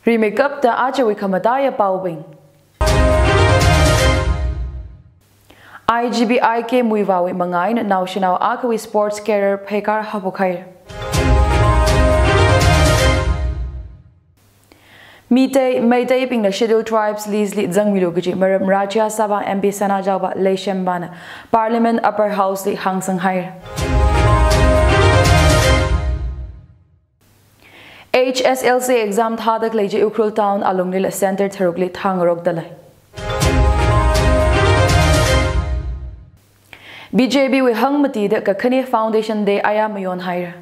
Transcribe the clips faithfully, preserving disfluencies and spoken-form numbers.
Rimeikapta ajawui khamataiya paobing. I G P I K Muivahwui mangā eina naoshinao akhawui sports career pheikar haophok haira. Meitei, Meiteibingna Scheduled Tribes list li zangmilu kaji maram Rajya Sabha M P Sanajaoba Leishembana Parliament Upper House li hāngsang haira. H S L C exam thāda khalei chi Ukhrul Town alunglila center tharukli thāngarokda lei. B J P wui hangmatida kakhane Foundation Day aya mayon haira.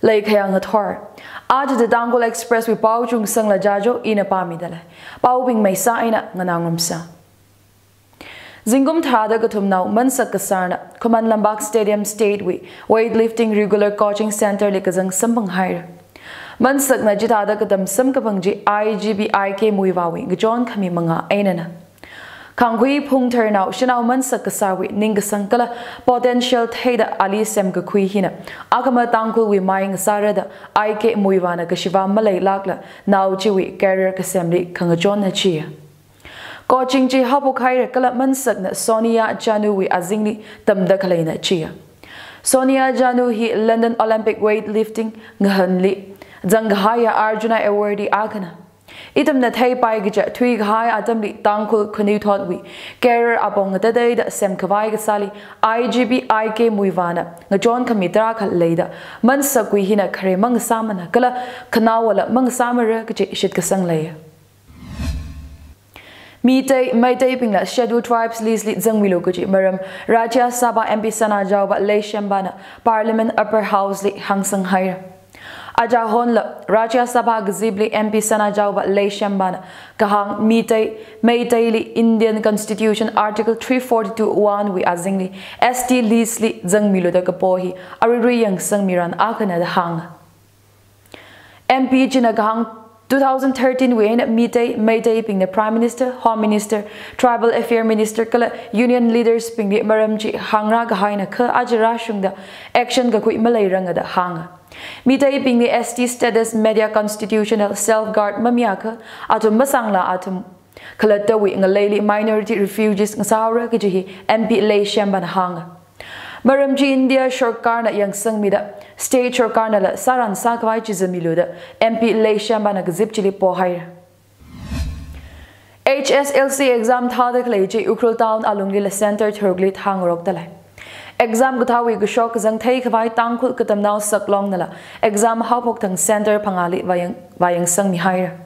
Leikhayang ngathor. Ajada Tangkhul Express wui pao chungsangla jajo ina pāmida lei. Paobing maisa eina nganā ngarumsa. Zingkum tharāda kathumnao Mansak Kasarna Khuman Lampak Stadium State wui weightlifting regular coaching center li kazang samphang haira. Mansakna chithāda katam samkaphang chi I G P I K Muivahwui ngachon khami mangā einana. Khangkhui phungtharnao shanao Mansak Kasarwui ningkasang kala potential theida ali semkakhui hina akhama Tangkhulwui mai ngasārada I K Muivahna kashiva maleilākla nao chiwui career kasemli khangachonna chiya. Coaching chi haophok haira kala Mansakna Sonia Janu wui azingli tamda khaleina chiya. Sonia Janu hi London Olympic weightlifting ngahanli zangkahaiya Arjuna awardee akhana. Ithumna theipai kaja thuikahai atamli Tangkhul khanuithotwui career apong ngatateida semkhavai kasāli I G P I K Muivahna ngachon khami tarākha leida Mansakwui hina khare mangasāmana kala khanaowala mangasāmara kaji shitkasang lei. Meitei, Meiteibingla Scheduled Tribes list li zangmilu kaji maram Rajya Sabha M P Sanajaoba Leishembana Parliament Upper House li hāngsang haira. Aja honla Rajya Sabha kazipli M P Sanajaoba Leishembana kahāng Meitei, Meiteili Indian Constitution Article three forty-two one wui azingli S T list li zangmiluda kapo hi aruirui yangsangmiran akhana da hānga. M P china kahāng two thousand thirteen wui eina Meitei, Meiteibingna Prime Minister, Home Minister, Tribal Affair Minister kala Union Leaders bingli maram chi hāngra kahaina kha aja rāshungda action kakhui maleiranga da hānga. Meiteibingli S T status media constitutional safeguard mamiakha athum masangla athum khalattawui ngaleili minority refugees ngasāhaora kaji hi M P Leishembana hānga. Maram chi India sorkarna yangsangmida state sorkarnala sāran sākhavai chi zimiluda M P Leishembana kazip chili pohaira. H S L C exam thāda khalei chi Ukhrul Town alunglila center tharukli thāngarokda lei. Exam kathāwui kashok kazang theikhavai Tangkhul katamnao saklongnala exam haophok thang center phangāli vāyang, vāyangsangmi haira.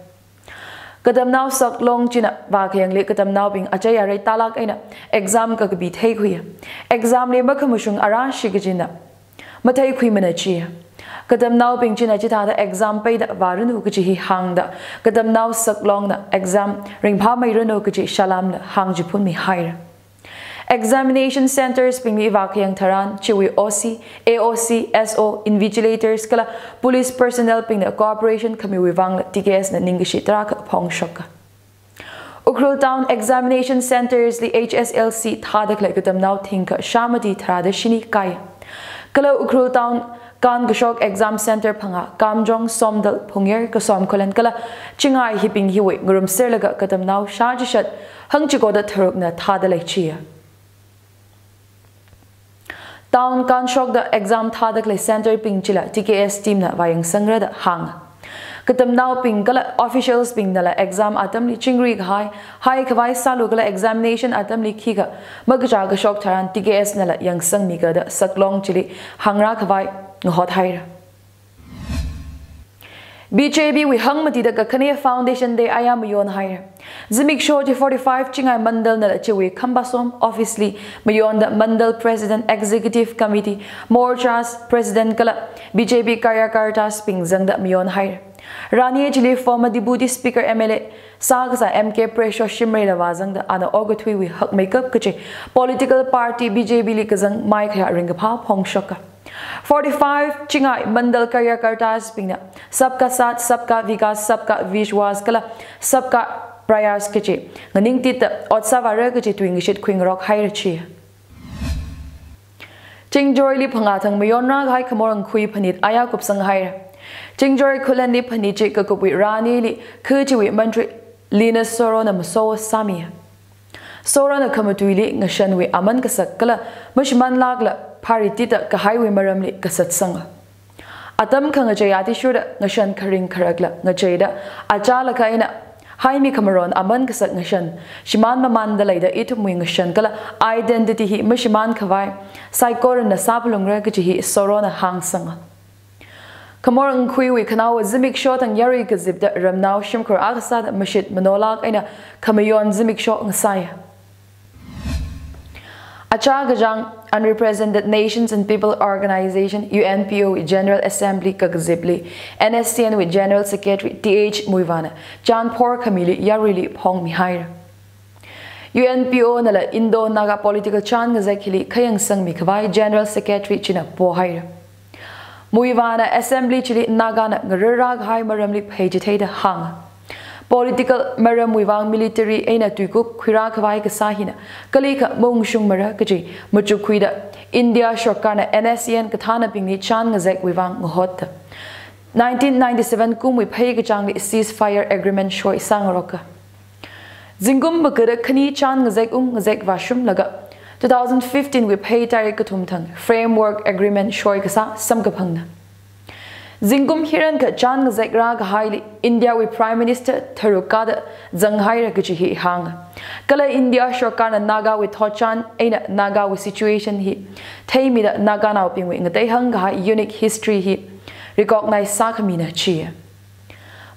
Katamnao saklong china vākhayangli katamnaobing achei arei tālāk eina exam kakapi theikhuiya. Exam li makhamashung arāshi kajina matheikhuimana chiya. Katamnaobing china chithāda exam peida vāranu kaji hi hāngda katamnao saklongna exam ringphāmeiranu kaji salamla hāngchiphunmi haira. Examination centres bingli vākhayang tharan chiwui O C, A O C, S O, invigilators kala police personnel bingna cooperation khamiwui vangla T K S na ningkashi tarākha phongshoka. Ukhrul Town examination centres li H S L C thāda khalei katamnao thingkha shāmati tharāda shini kai. Kala Ukhrul Town kānkashok exam centre phangā, Kamjong, Somdal, Phungyar, Kasom Khullen kala Chingai hibing hiwui ngarumserlaga katamnao shāchishat hangchikoda tharukna thāda lei chiya. Town kānshokda exam thāda khalei centre bing chila T K S team na vāyangsangra da hānga. Katamnaobing kala officials bingnala exam atamli chingri kahai, haikhavai sālu kala examination atamli khikha makachā kashok tharan T K S nala yangsangmiga da saklong chili hāngra khavai ngahot haira. B J P wui hangmatida kakhane Foundation Day aya mayon haira. Zimiksho chi forty-five Chingai Mandal nala chiwui Khampasom office li mayonda Mandal President, Executive Committee, Morchas President kala B J P karyakartas bing zangda mayon haira. Rani chili former Deputy Speaker M L A sākasā M K Presho Shimray la vāzangda ana okathuiwui hakmeikap kachi political party B J P li kazang maikhaya ringkaphā phongshoka. Forty-five Chingai Mandal karyakartas bingna Sabka Saath, Sabka Vikas, Sabka Vishwas kala Sabka Prayas kaji nganingtitda ot sāvāra kaji tui ngashit khuingarok haira chi. Chingjoili phangā thang mayonrākahai khamor ngakhui phanit aya kupsang haira. Chingjoi khullenli phanit chi kakupwui rānili kha chiwui mantri Linus Sorona maso sāmi. Sorona khamatuili ngashanwui aman kasak kala mashimānlākla phāri tita kahaiwui maramli kasatsanga. Atam khangachei athishurda ngashan kharing kharakla ngacheida achālakha eina haimi khamaron aman kasak ngashan shimān mamānda leida ithumwui ngashan kala identity hi mashimān khavai saikorana sāphalungra kaji hi Sorona hāngsanga. Khamor ngakhuiwui khanaowa zimiksho thang yarui kazipda ramnao shimkhur akha sāda mashit manolāk eina khamayon zimiksho ngasai. Achā kachāng Unrepresented Nations and People Organization, U N P O, General Assembly kakazipli N S C N wui General Secretary T H Muivahna chān phor khamili yaruili phongmi haira. U N P O nala Indo-Naga political chān ngazek hili khayangsangmi khavai General Secretary china pohaira. Muivahna Assembly chili Nagana ngararrākahai maramli pheichitheida hānga. Political maramwui vang military eina tuikup khuirā khavai kasā hina kalikha maungshungmara kaji machukkhuida India sorkarna N S C N kathānabingli chān ngazekwui vang ngahotta nineteen ninety-seven kumwui phei kachāngli ceasefire agreement shoi sāngaroka. Zingkum magada khani chān ngazek ung ngazek vāshumlaga two thousand fifteen wui phei tarik kathum thang Framework Agreement shoi kasā samkaphangna. Zingkum hirankha chān ngazek rākahaili India wui Prime Minister tharuk kāda zanghaira kaji hi hānga. Kala India sorkarna Nagawui thotchān eina Nagawui situation hi theimida Naganaobingwui ngateihang kahai unique history hi recognize sākhamina chi.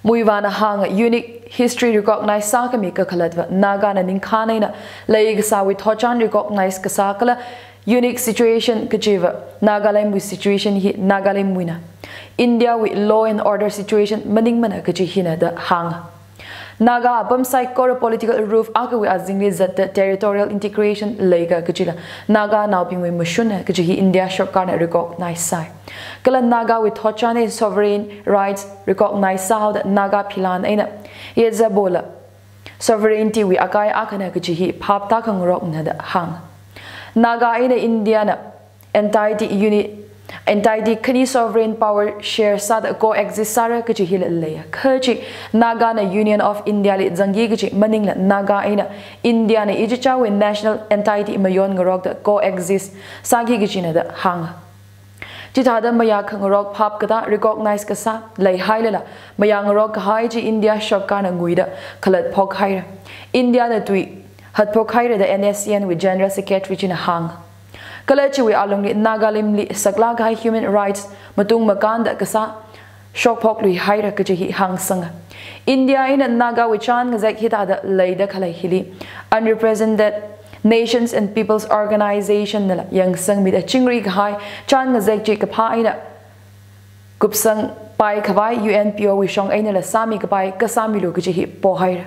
Muivahna hānga unique history recognize sākhami kakhalatva Nagana ningkhān eina leikasāwui thotchān recognize kasā kala unique situation kajiva Nagalandwui situation hi Nagalandwuina Indiawui law and order situation maningmana kaji hina da hānga. Naga apam saikora political roof akhawui azingli zatda territorial integration leika kajila Naganaobingwui mashunna kaji hi India sorkarna recognize sāi. Kala Nagawui thotchān eina sovereign rights recognize sāhaoda Naga philan eina yezabola sovereignty wui akai akhana kaji hi phap tākhangarokna da hānga. Naga eina Indiana entity unit, entity khani sovereign power share sāda coexist sāra kaji hila leiya. Kha chi Nagana Union of India li zangki kaji maningla Naga eina Indiana ichichāwui national entity mayon ngarokda coexist sāki kajina da hānga. Chithāda mayā khangarok phap katā recognize kasā leihailala mayā ngarok kahai chi India sorkarna nguida khalat phok haira. Indiana tui hat phok haira da N S C N wui General Secretary china hānga. Kala chiwui alungli Nagalimli saklāk kahai human rights matung makānda kasā shokphok lui haira kaji hi hāngsanga. India eina Nagawui chān ngazek hithāda leida khalei hili Unrepresented Nations and Peoples Organization nala yangsangmida chingri kahai chān ngazek chi kaphā eina kupsangpai khavai U N P O wui shong einala sāmi kapai kasāmilu kaji hi pohaira.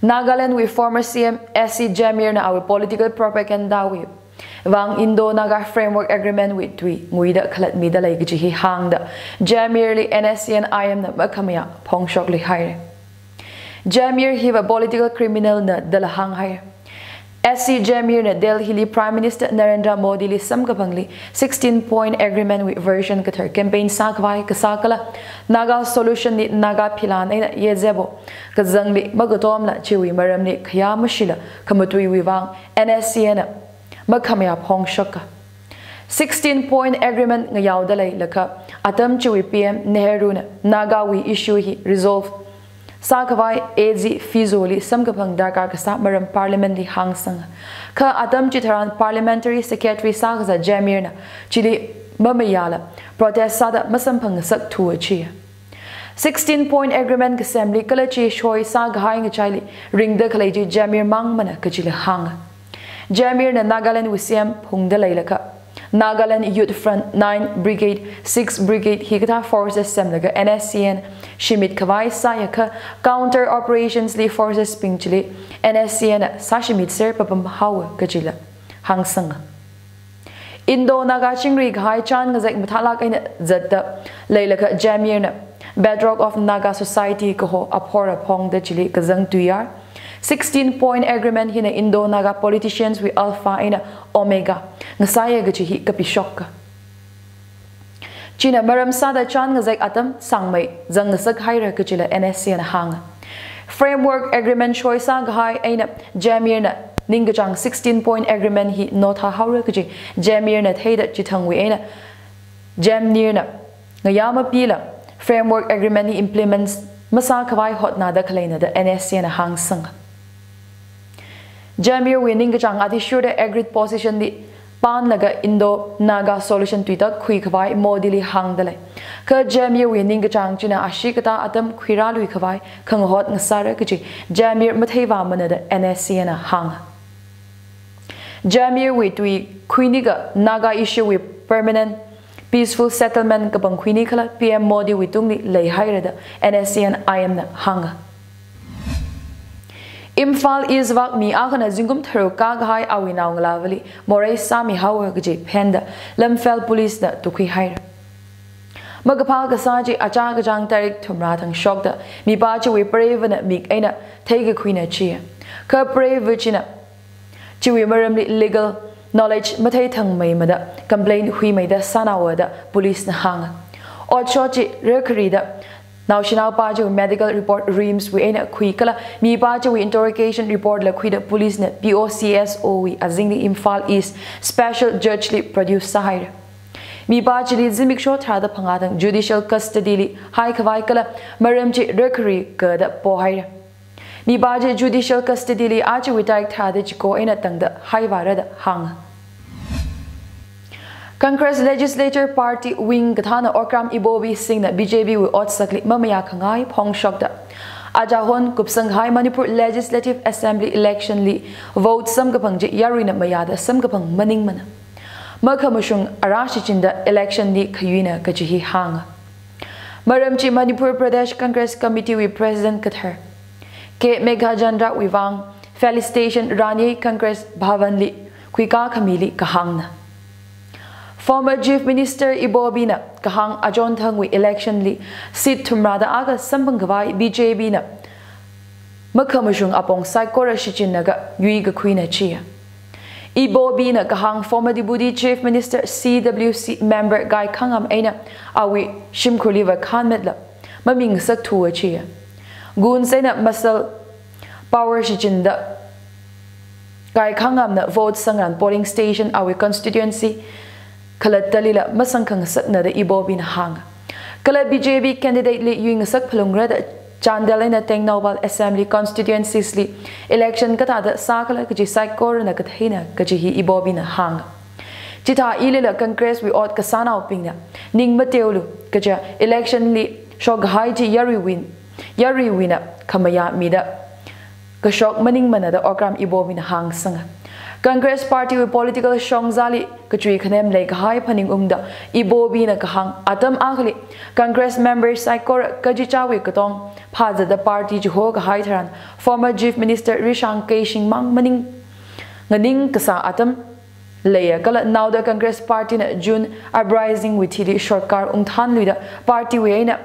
Nagalandwui former C M S C Jamir na awui political propaganda wui vang Indo-Naga Framework Agreement wui tui nguida khalatmida lei kaji hi hāngda Jamir li N S C N I M na makhamayā phongshok lui haira. Jamir hiva political criminal na dala hānghai. S C Jamir na Delhi li Prime Minister Narendra Modi li samkaphangli sixteen point agreement wui version kathar campaign sākhavai kasā kala Naga solution li Naga philan eina yezebo kazangli makatomla chiwui maramli khayā mashila khamatuiwui vang N S C N na makhamayā phongshoka. Sixteen point agreement ngayaoda leilakha atam chiwui P M Nehru na Nagawui issue hi resolve sākhavai A Z Fizo li samkaphang darkar kasā maram parliament li hāngsanga. Kha atam chitharan parliamentary secretary sākazā Jamir na chili mamayāla protest sāda masamphang ngasakthuwa chi. Sixteen point agreement kasemli kala chi shoi sākahai ngachaili ringda khalei chi Jamir mangmana kajila hānga. Jamir na Nagaland wui C M phungda leilakha Nagaland Youth Front nine Brigade, six Brigade hikathā forces semlaga N S C N shimit khavai sāyakha counter operations li forces bing chili N S C N na sāshimit ser papam haowa kajila hāngsanga. Indo-Naga chingri kahai chān ngazek mathālāk eina zatda leilakha Jamir na Bedrock of Naga Society kaho aphor aphongda chili kazang tuiyār. Sixteen Point Agreement hina Indo-Naga politicians wui alpha eina omega ngasāya kaji hi kapishoka. China maram sāda chān ngazek atam sāngmei zang ngasak haira kajila N S C N hānga. Framework Agreement shoisākahai eina JMIR na ningkachāng Sixteen Point Agreement hi nothā haora kaji JMIR na theida chithangwui eina JMIR na ngayā mapila Framework Agreement hi implement masākhavai hotnāda khaleina da N S C N hāngsanga. JMIR wui ningkachāng athishurda agreed position li pānlaga Indo-Naga solution tuitak khuikhavai Modi li hāngda lei. Kha JMIR wui ningkachāng china ashee katā atam khuirāluikhavai khangahot ngasāra kaji JMIR matheivāmana da N S C N na hānga. JMIR wui tui khuini kha Naga issue wui permanent peaceful settlement kapangkhuini khala P M Modi wui tungli leihaira da N S C N I M na hānga. Imphal East vak mi akhana zingkum tharuk kākahai awui naongalāvali morei sāmihaowa kaji phenda Lamphel Police na tukhuihaira. Makaphā kasā chi achā kachāng tarik thumrā thang shokda mipā chiwui preivana mik eina theikakhuina chiya. Kha preiva china chiwui maramli legal knowledge matheithangmeimada complaint huimeida sānaowa da police na hānga. Otshot chi rakharida naoshinao pā chiwui medical report RIMS wui eina khui kala mipā chiwui interrogation report la khuida police na P O C S O wui azingli Imphal East Special Judge li produce sāhaira. Mipā chili zimiksho tharāda phangā thang judicial custody li haikhavai kala maram chi rakhari kada pohaira. Mipā chi judicial custody li achiwui tarik tharāda chiko eina tangda haivāra da hānga. Congress Legislature Party Wing kathāna Okram Ibobi Singh na B J P wui otsakli mamayā khangai phongshokda, achāhon kupsangkahai Manipur Legislative Assembly election li vote samkaphang chi yaruina mayāda samkaphang maningmana. Makhamashung ara shichinda election li khayuina kaji hi hānga. Maram chi Manipur Pradesh Congress Committee wui President kathar K Meghachandra wui vang felicitation rāni Congress Bhavan li khuikā khamili kahāngna. Former Chief Minister Ibobi na kahāng achonthangwui election li seat thumrāda akha samphangkhavai B J P na makhamashung apong saikora shichinlaga yuikakhuina chiya. Ibobi na kahāng former Deputy Chief Minister C W C member Kaikhangam eina awui shimkhurli va khanmetla mamingasak thuwa chiya. Guns eina muscle power shichinda Kaikhangamna vote sangran polling station awui constituency khalattalila masangkhangasakna da Ibobi na hānga. Kala B J P candidate li yuingasak phalungra da Chandel eina Tengnoupal Assembly constituencies li election kathāda sākhala kaji saikorana katheina kaji hi Ibobi na hānga. Chithā ilila Congress wui ot kasānaobingna ning mateolu kaja election li shokkahai chi yaruiwui, yaruiwuina khamayā mida kashok maningmana da Okram Ibobi na hāngsanga. Congress Party wui political shongzali kachui khanem leikahai phaningungda Ibobi na kahāng atam akhali Congress members saikora kachichāwui katong phāzatda party chihokahai tharan former Chief Minister Rishang Keishing mang maning nganing kasā atam leiya kala naoda Congress Party na June uprising wui thili shorkar ungthānluida party wui eina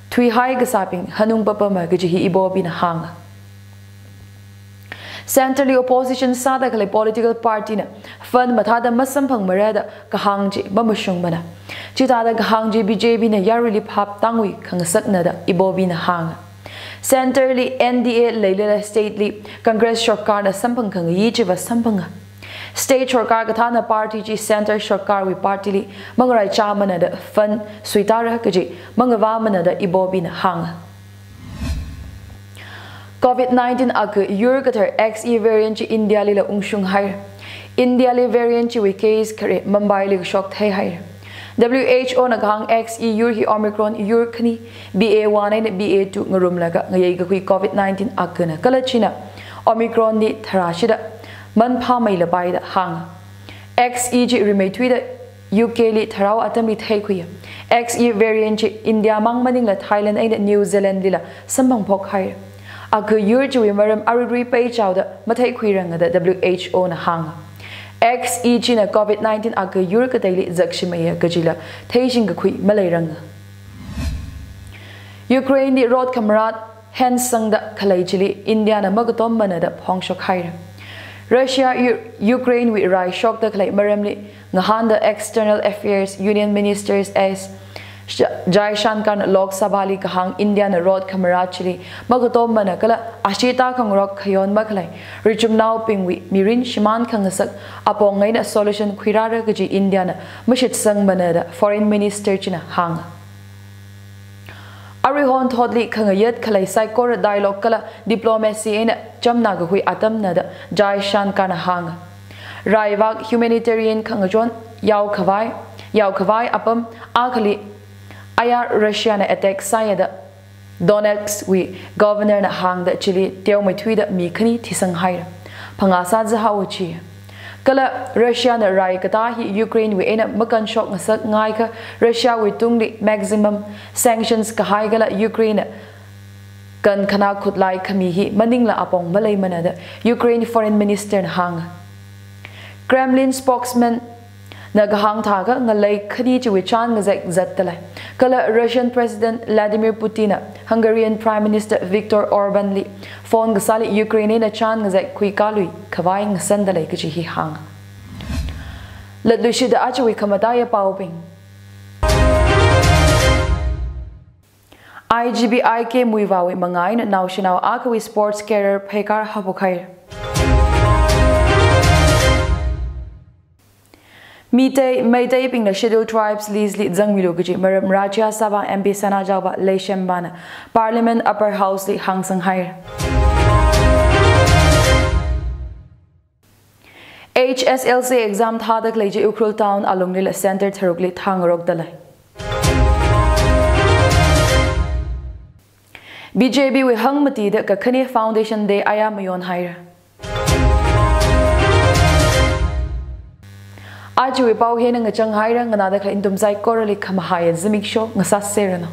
thuihai kasābing hanung papama kaji hi Ibobi na hānga. Centre li opposition sāda khalei political party na fund mathāda masamphangmara da kahāng chi mamashungmana. Chithāda kahāng chi B J P na yaruili phap tangwui khangasakna da Ibobi na hānga. Centre li N D A leilala state li Congress shorkar na samphang khangayi chiva samphanga. State shorkar kathāna party chi centre shorkarwui party li mangaraichāmana da fund suitāra kaji mangavāmana da Ibobi na hānga. Covid nineteen akha yur kathar X E variant chi India lila ungshunghaira. India li variant chiwui case khare Mumbai li kashok theihaira. W H O na kahāng X E yur hi Omicron yur khani B A one eina B A two ngarumlaga ngayeikakhui Covid nineteen akhana kala china Omicron li tharāshida manphāmeilapai da hānga. X E chi rimeithuida U K li tharao atamli theikhuiya. X E variant chi India mang maningla Thailand eina New Zealand lila samphangphokhaira. Akha yur chiwui maram aruirui peichaoda matheikhuiranga da W H O na hānga. X E china Covid nineteen akha yur kateili zakshimeiya kajila theishingkakhui maleiranga. Ukraine li rot khamarāt hensangda khalei chili India na makatom mana da phongshok haira. Russia U-, Ukraine wui rai shokda khalei maramli ngahānda External Affairs Union Ministers S J-, Jaishankar na Lok Sabha li kahāng India na rot khamarāt chili makatom mana kala ashee tākhangarok khayon makhalei richumnaobingwui mirin shimān khangasak apong eina solution khuirāra kaji India na mashitsang mana da Foreign Minister china hānga. Aruihon thotli khangayat khalei saikora dialogue kala diplomacy eina chamna kahui atamna da Jaishankar na hānga. Raivak humanitarian khangachon yao khavai, yao khavai apam akhali aya Russia na attack sāya da Donetsk wui governor na hāngda chili teomeithuida mi khani thisang haira. Phangā sāzahao chi. Kala Russia na rai katā hi Ukraine wui eina makanshok ngasak ngaikha Russia wui tungli maximum sanctions kahai kala Ukraine na kankhanā khutlai khami hi maningla apong maleimana da Ukraine Foreign Minister na hānga. Kremlin spokesman na kahāng thākha ngalei khani chiwui chān ngazek zatdalei. Kala Russian President Vladimir Putin na Hungarian Prime Minister Viktor Orban li phone kasāli Ukraine na chān ngazek khuikālui khavai ngasandalei kaji hi hānga. Latluishida ajawui khamataiya paobing. I G P I K Muivah wui mangā eina naoshinao akhawui sports career pheikar haophok haira. Meitei, Meiteibingna Scheduled Tribes list li zangmilu kaji maram Rajya Sabha M P Sanajaoba Leishemba na Parliament Upper House li hāngsang haira. H S L C exam thāda khalei chi Ukhrul Town alunglila center tharukli thāngarokdalei. B J P wui hangmatida kakhane Foundation Day aya mayon haira. Ajawui pao hina ngachang haira, nganāda khalei nathum saikorali khamahaiya zimiksho ngasāserranu.